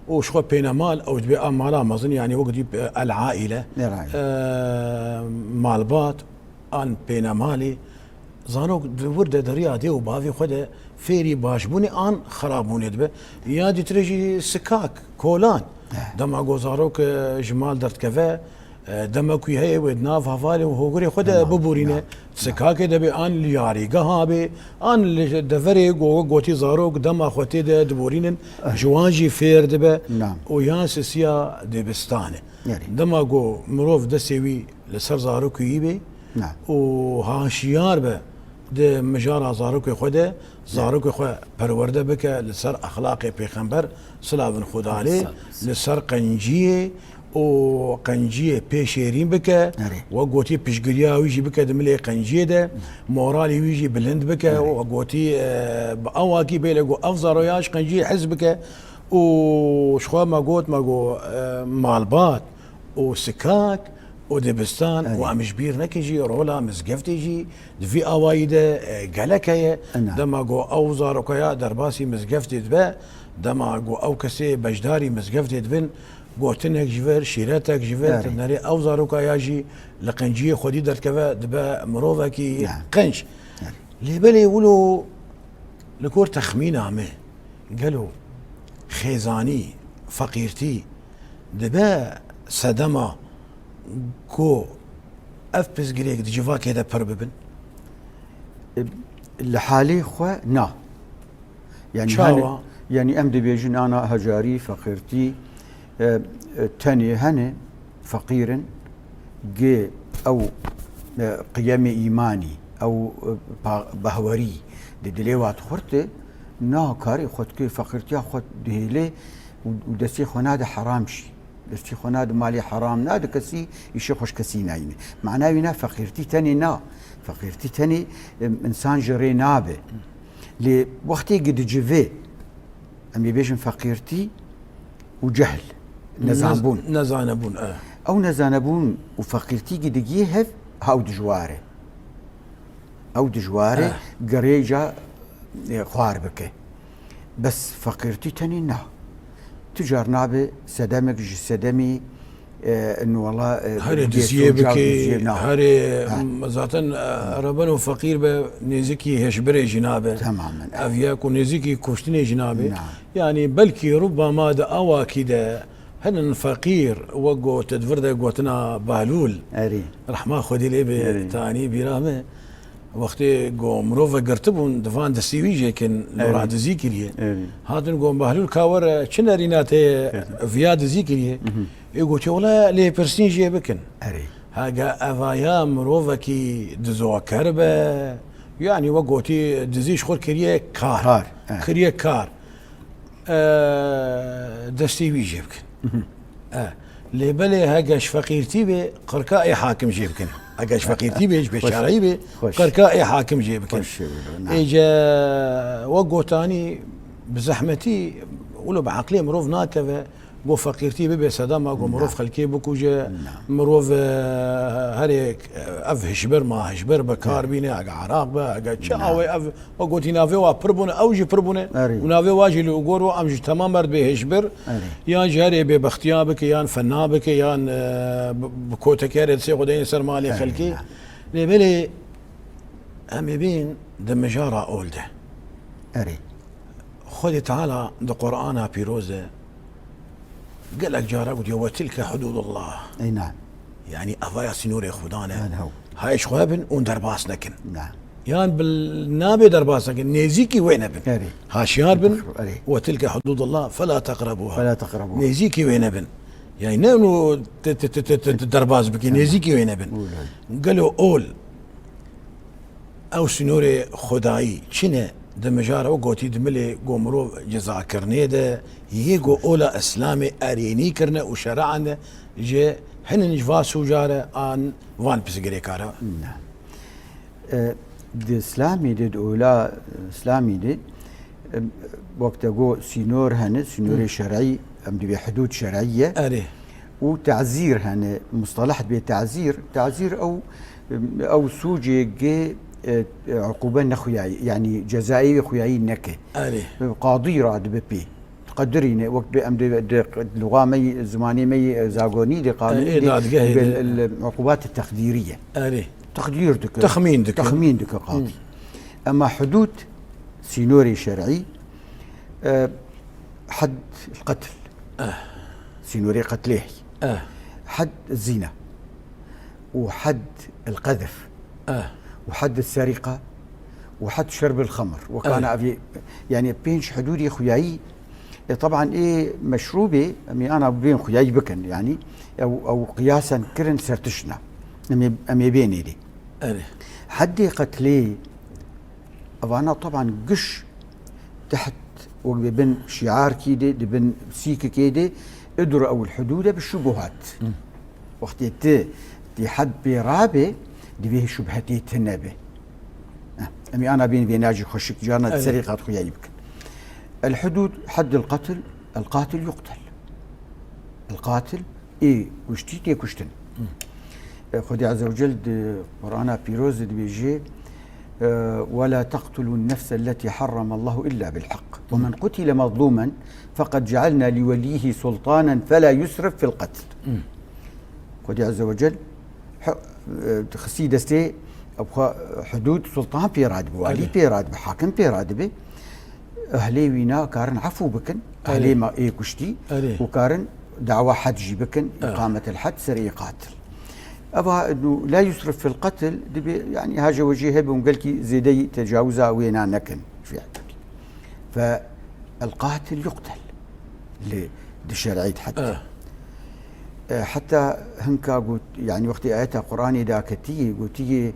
Û ji xwe pênemal, ew dibê a mala mezin, yanî wek dî, e, el aîle, El aîle. e, malbat, an pênemalê. Zarok di wir de di riya dê û bavê xwe de fêrî başbûnê an xerabûnê dibe. Ya dîtirê jî sikak, kolan. Eh. Dema ku zarok, e, ji mal derdikeve, e, dema ku heye wê di nav hevalê û hogurê xwe de Tamam. bibûrîne. Ya. Sikakê de bê an li yarîgeha bê, an li deverê ku gotî zarok dema xwe tê de dibûrînin, Eh. ji wan jî fêr dibe Na. û ya sisiya dibistan e. Yarî. Dema ku mirov destê wî li ser zarokê wî bê Na. û haşiyar be di mijara zarokê xwe de, zarokê xwe perwerde bike li ser exlaqê Pêxember, silavin Xwedê lê, Sallallahu aleyhi ve sellem. li ser qenciyê û qenciyê pê şêrîn bike, Erê. we gotî piştgiriya wî jî bike di milê qenciyê de, moralê wî jî bilind bike, Erê. we gotî, e, bi awakî bêle ku ev zaroya ji qenciyê hez bike û ji xwe me got, me got, e, malbat, û sikak û dibistan Erê. û em ji bîr nekin jî rola mizgeftê jî di vî awayî de, e, gelek heye. Ena. Dema ku ew zarokaya derbasî mizgeftê dibe, dema ku ew kesê beşdarî mizgeftê dibin, gotinek ji vir, şîretek ji vir, Erê. nerê ew zarokaya jî li qenciyê xwedî derdikeve, dibe mirovekî Ya. qenc. Erê. Lê belê wilo li gor texmîna me, gelo xêzanî, feqîrtî, dibe sedema ku ev pirsgirêk di civakê de pir bibin? Li halê xwe na. Yani Çawa? Hani, yani em dibêjin ana hecarî, feqîrtî, e, e, tenê hene feqîr in, gê ew, e, qiyemê îmanî, ew, e, pa-, behwerî di dilê wa dixurte, na karê xwe dike, feqîrtiya xwe dihêle û, û destê xwe nade heram jî. Destî xwe nade malê heram, nade kesî, îşê xweş kesî nayîne. Mana wî na feqîrtî tenê na. Feqîrtî tenê, em, însan ji rê nabe. Lê wextê gi dicive, em ê bêjin feqîrtî û cehl, nezanbûn. Nez-, nezanebûn, e. Ew nezanebûn û feqîrtî gi digihê hev, ha ew dijwar e. Ew dijwar e, Eh. gerêja, e, xwar bike. Bes feqîrtî tenê na. Tu car nabe sedemek ji sedemî, e, in wala, e, Herê bê diziyê soca bikê, diziyê na. herê Ha. m-, zaten, e, ereben û feqîr be nêzikî hêşbirê jî nabe. Temamen. Ev yek û nêzikî kuştinê jî nabe. Na. Yani belkî rubama di awakî de hinin feqîr, wek got, di vir de gotina Behlûl. Erê. Rehma Xwedî lê be, Erê. tanî bîra me. Wextê go mirov vegirtibûn, di van destî wî jê kin, Erê. lora dizî kiriye. Erê. Hatin go Behlûl ka were, çi nerîna te Erê. viya dizî kiriye? Mhm. Ê gotiye, wela lêpirsîn jê bikin. Erê. Hege evaya mirovekî dizoker be, yani we gotî dizî ji xwe kiriye kar. Kar, e. Kiriye kar. E, destê wî jê bikin. Mhm. E, lê belê hege ji feqîrtî bê, qirka ê hakim jê bikin. Hege ji feqîrtî bê, ji Xweş. bêçareyî bê, Xweş. qirka ê hakim jê bikin. Xweş şêwî, na. Ê ce we gotanî bi zehmetî, wilo bi eqlê mirov nakeve, go feqîrtî bibe sedema, go mirov Na. xelkê bikuje, Na. mirov, e, herê, e, ev hişbir ma hişbir bi kar Na. bîne, hege eraq be, hege çi Na. awê ev We gotî navê wa pir bûne, ew jî pir bûne. Erê. Û navê wa jî li gor û em ji temam erd bê hêşbir, Erê. yan ji herê bêbextiya bike, yan fena bike, yan, e, bi, bi kotekê herê distê xwe deyne ser malê Erê, xelkê. na. Lê belê em ê bên di mijara ol de. Erê. Xwedê Teala di Qur'ana pîroz de gelek cara gotiye, "Ve tilke hududullah." Ey na. Yani, evaya sînorê Xudan e. Yani, hew. Hay ji xwe bin û derbas nekin. Na. Yan bil-, nabê derbas nekin, nêzîkî wê nebin. Erê. Haşiyar bin, Erê. "Ve tilke hududullah, fela teqrebuha." Fela teqrebuha. Nêzîkî wê nebin. Yani, ne û te, te, te, te, te, te derbas bikî, Tamam. nêzîkî wê nebin. Wilo. Gelo ol, Ew sînorê xwedayî çi ne? Di mijara we gotî di milê go mirov cezakirinê de yê go ola Îslamê erênî kirine û şer'an de ji hinin ji va sûca re an van pirsgirêka re? Ne. E, di Îslamê de, di ola Îslamê de, e, wek te got sînor hene, sînorê Hı. şer'î, em dibê hudûd şer'î ye. Erê. Û tazîr hene, mustaleh dibê tazîr. Tazîr ew, ew sûcê gê, e, e, uqûbe nexuyayî, yanî cezayê wê xuyayî neke. Erê. Qadî radibe pê. Qedirîne, wek bi em dê, dê, luxa me yî, zimanê me yî, e, zagonî de, qanûnî Ê, de, dadgehê bi de. el, el, uqûbat teqdîrî ye. Erê. Teqdîr dike. Texmîn dike. Texmîn dike qadî. Hı. Ema hudûd, sînorê şer'î, e, hed qetl. Eh. Sînorê qetlê heye. Eh. Hed zîna. Û hed el qezf. Eh. Û hed serîqa. Û hed şerb el xemr. Wekana Eh. evî, yani pênc hudûdê xuyayî, e, teban ê meşrûbê, em ê ana bên xuyayî bikin, yani ew, ew qiyasen kirin ser tişna. Em ê, em ê bên êdî. Erê. Heddê qetlê, evana teban giş teht wek bi bin şiarkî de, di bin sîkikê de, idru ew hudude bi şubuhat. Hı. Wextê ti, ti hed pê rabe, divê şubhetê tine be. Heh, em ê ana bên vêna jî xweşik, carna Evet. serî qat xuyayî bikin. El hudud, heddil qatl, el qatil yuqtel. El qatil, ê kuştî tê kuştin. Hı. E, Xwedê Azze ve Cel di Qur'ana Pîroz de dibêje, e, "Ve la teqtulun nefse lletî harramallahu illa bil haqq. Ve men qutile mazlumen feqad cealna li weliyyihi sultanen fela yusrif fil qetl." Hı. Xwedê Azze ve Cel, e, xistî destê, ew xwe hudûd sultan pê radibe, walî Evet. pê radibe, hakim pê radibe. Ehlê wîna karin efû bikin, Erê. ehlê me ê kuştî, Erê. û karin dawa hed jî bikin, Erê. îqametil hed ser ê qatil. Eva, inu la yusrif fil qetl, dibe, yani, haje wecî hebe û gelkî zêdeyî tecawiza wêna nekin. Fe el qatil yuqtel li di şer'î de heta. Eh. E, heta hinka got, yani, wextê ayeta Qur'anê daketiyê, gotiye,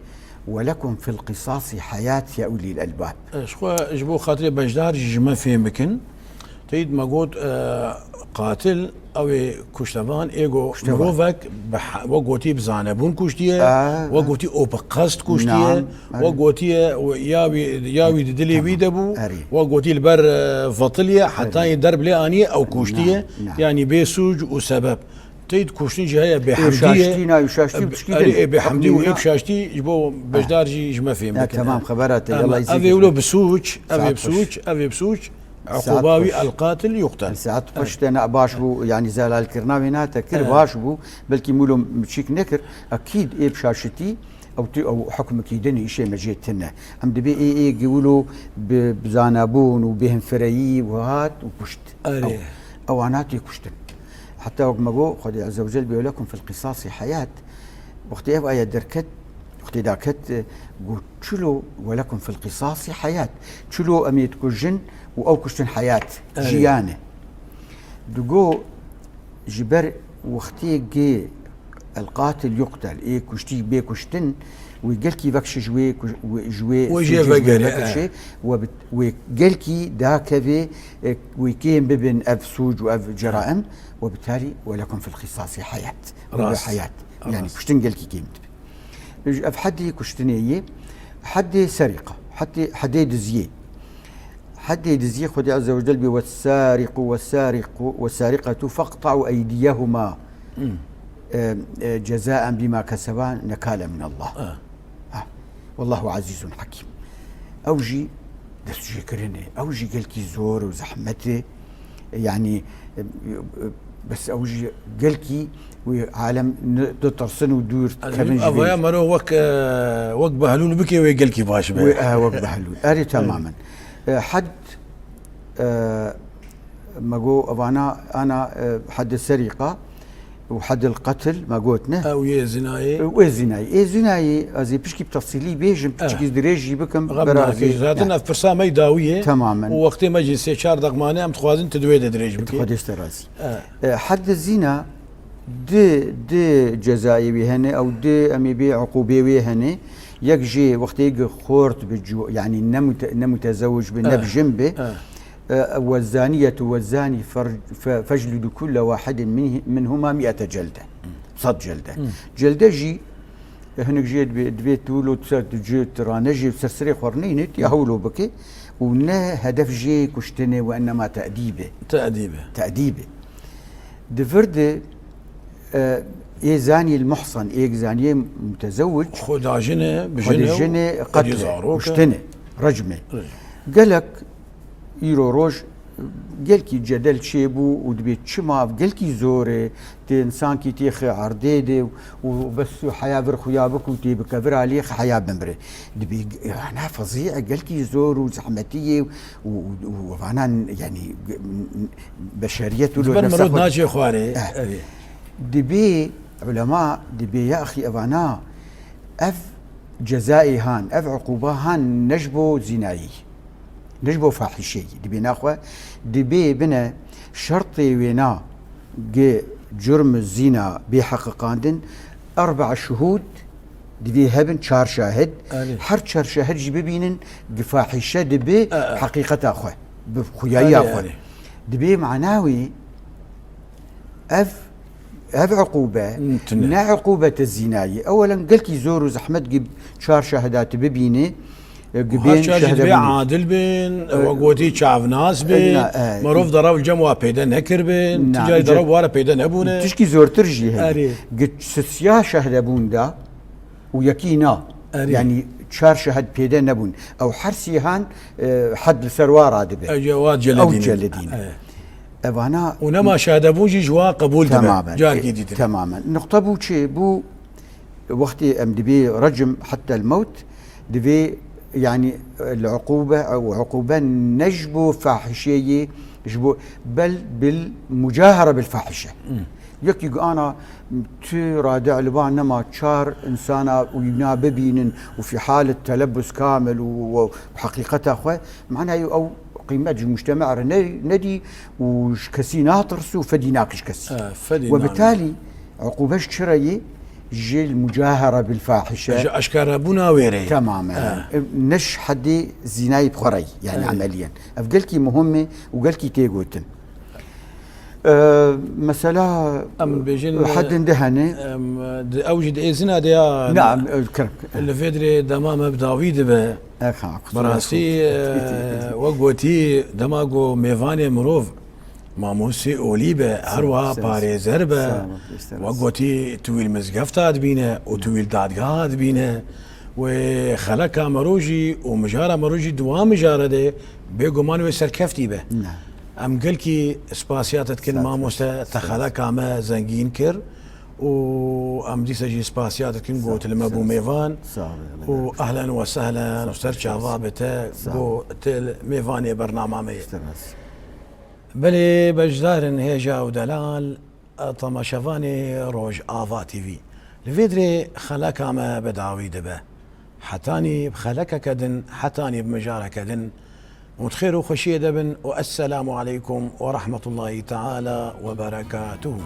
"Ve lekum fil qisasi hayat ya ulîl elbab." E, ji xwe, ji bo xatirê beşdar jî ji me fêm bikin. Teyîd me got, e, qatil, ew ê kuştevan, ê go Kuştevan. mirovek bi ha-, we gotî bi zanebûn kuştiye, Aa, we aa. gotî û bi qest kuştiye, Naam, we erê. gotiye, we ya wî, ya wî di dilê wî de bû, Erê. we gotî li ber, e, vetiliye, heta Erê. yê derb lê aniye, ew kuştiye. Naam, naam. Yanî bê sûc û sebeb. Teyîd kuştin jî heye, bê Ê hemdî ye. şaştî, na, û şaştî Eb-, pişkin. erê, ê bê hemdî û Hukmî ê na. şaştî ji bo beşdar jî ji me fêm Ha, bikin. tamam, xebera te, Ama Yallah, ev ê izin wilo ver. bi sûc, ev ê Saat bi sûc, xweş. ev ê bi sûc. Saat Uquba wî xweş. El qatil yuqtel. Saat xweş te ne baş bû, yani zelalkirina wê ne te kir, Evet. baş bû. Belkî mûlo çîk nekir. Ekîd ê bi şaşitî, ew tu, ew hukmekî din îşê me jê tine. Em dibê ê, ê giwilo bi, bi zanabûn û bêhinfireyî û hat û kuşt. Erê. Ew, ewana tê kuştin. Heta wek me got, Xwedê Azze ve Cel bê lekum fil qisasi hayat. Wextê ev ayet derket, wextê daket, e, got, "Çilo ve lekum fil qisasi hayat." Çilo em ê dikujin û ew kuştin hayat, Erê. jiyan e. Digo, ji ber wextê gê el qatil yuqtel, ê kuştî bê kuştin, wê gelkî vekşi ji wê kuj-, wê, ji wê Wê jê sûcê ji wê vegerê, vekşi, e. we bi, wê gelkî dakevê, e, wê kêm bibin ev sûc û ev ceraim, we bi tarî ve lekum fil qisasi hayat. Wê Rast. hayat. Yani Rast. kuştin gelkî kêm dibe. Ev hedê kuştinê yê, hedê serîqa, hedê, hedê diziyê. Hedê diziyê Xwedê Azze ve Cel bê, "Wes-sariqu wes-sariqu wes-sariqetu feqta'u eydiyehuma, Hmm. e, e, cezaen bima keseba nekale min Allah." Ah. Ha. Wallahu azîzun hakîm. Ew jî destjêkirin e. Ew jî gelkî zor û zehmet e. Yani, e, e, bes ew jî gelkî wê alem ni-, ditirsin û dûr kevin ji vê. Avaya mero wek, e, wek Behlûl bike wê gelkî baş be. Wê, e, wek Behlûl. Erê, temamen. E, had, e, me got, evana, ana, e, had serîqa û had el qetl me got, ne? Ew yê zinayê. Û ê zinayê. Ê zinayê, ez ê pişkî bi tefsîlî bêjim, Eh. piçikî dirêj jî bikim, Xem berazê. nakê. Zaten Ya. ev pirsa me dawî ye. Temamen. Û wextê me jî sê çar deq mane, em dixwazin tu di wê de dirêj bikî. Xwedê ji te razî. Eh. E, had zîna di, di cezayê wê hene, ew di em ê bê uqûbê wê hene. Yek jê wextê gi xort bi cu-, yanî ne mute-, ne mutezewij bi, ne Eh. bi jin bi. Eh. E, "Ve zaniyetu ve zani fer-, fe-, feclidu kulle wahidin min-, minhuma mi'ete celde." Sed celde. Hmm. Celde jî, e, hinek jê divê, divê tu lo ser tu cê tu rane jê ser serê xwe rineyne, tu ya hewlo bike û ne hedef jê kuştine ve ennema te'dîbe. Te'dîbe. Te'dîbe. Di vir de, e, ê zanî el muhsan, ê zaniyê mutezewwij, Xwe da jine, bi xwe jine di û jine qetle, zarok e. kuştine, recme. Recm. Gelek îro roj gelkî cedel çêbû û dibê çima ev gelkî zor e, tê insankî têxe erdê de û bes heya vir xuya bik û tê bike vir alî heya bimire. Dibê ana fezî e, gelkî zor û zehmetî ye û, û, û vana, yanî, beşeriyet û Di ber nefsa mirov xwe naçê xwarê. Eh. Erê. Dibê ulema, dibê ya axî evana, ev cezayê han, ev uquba han ne ji bo zînayî, ne ji bo fahîşeyî. Dibê naxwe, dibê bine şertê wêna gi curm zîna bê heqiqandin, erba şuhûd, divê hebin çar şahid. Erê. Her çar şahid jî bibînin gi fahîşe dibi E, e. heqîqeta xwe, bi xuyayiya Erê, xwe. erê. Dibê mana wî ev, ev uqûbe, Hmm, tune. ne uqûbete zînayî. Ewelen gelkî zor û zehmet gi çar şahida tu bibînî, e, gi Û bên her çar jî şehde divê bûnî. adil bin, E, we gotî çavnas bin, e, e, mirov derew cem wa peyde nekir bin, na, ticarî ince derew ware peyde nebûne. Tişkî zortir jî heye. Erê. Gi sisiya şehde bûn da û yekî na. Erê. Yanî çar şehd peyde nebûn. Ew her sîhan, e, hed li ser wa radibe. Ew wa Ew celedîne. celedîne. Erê. Evana Û nema şehde bûn jî ji wa qebûl dibe. Temamen. Carkî dîtin. Temamen. Nuqta bû çi? Bû wextê em dibê recm hetta el mewt, divê, yanî, li uqûbe, ew uqûbe ne ji bo fahişeyê, ji bo, bel bil mucahara bil fahişe. Hmm. Yekî gu ana tu rade li ba nema çar insana û wîna bibînin û fî halet telebus kamil û, û heqîqeta xwe, manayê ew qîmet ji mujtema re ne, nedî û ji kesî natirs û fedî nakî ji kesî. E, fedî We nakî. Bitalî, uqûbe ji çi re yê? Ji mucahara bil fahişe. Ji eşkarebûna wê re yê. Temamen. E. Ne ji hedê zînayî bi xwe re yê, yani E. emeliyen. Ev gelkî muhim e û gelkî tê gotin. E, mesela Em bêjin, hedin de hene. Em, di, ew jî di êzina de ya. Naam, e, kerem. Li vê dirê dema me bi dawî dibe. E, ha, kusura Berastî, xwe. e, wek gotî, dema ku mêvanê mirov mamostê olî be, her wiha Sağ ol. parêzer be. Sağ ol, işte Wek razı. gotî, tu wî li mizgefta dibîne û tu wî li dadgeha dibîne. Wê xeleka mero jî û mijara mero jî di wan mijare de bêguman wê serkeftî be. Ne. Em gelkî spasiya te dikin Sağ ol. mamoste, te Sağ ol. xeleka me zengîn kir û em dîsa jî spasiya te dikin Sağ got li me bû sağ ol. mêvan Sağ ol. û ehlen we sehlen Sağ û ser ol. çava bi te Sağ ol. got til mêvanê bernama me ye. İşte nasıl. Belê beşdar in hêja û delal, temaşevanê Rojava T V. Li vê dirê xeleka me bi dawî dibe. Hetanî bi xelekeke din, hetanî bi mijareke din. Hûn xêr û xweşiyê de bin û esselamu aleykum we rahmetullahî teala we berekatuhu.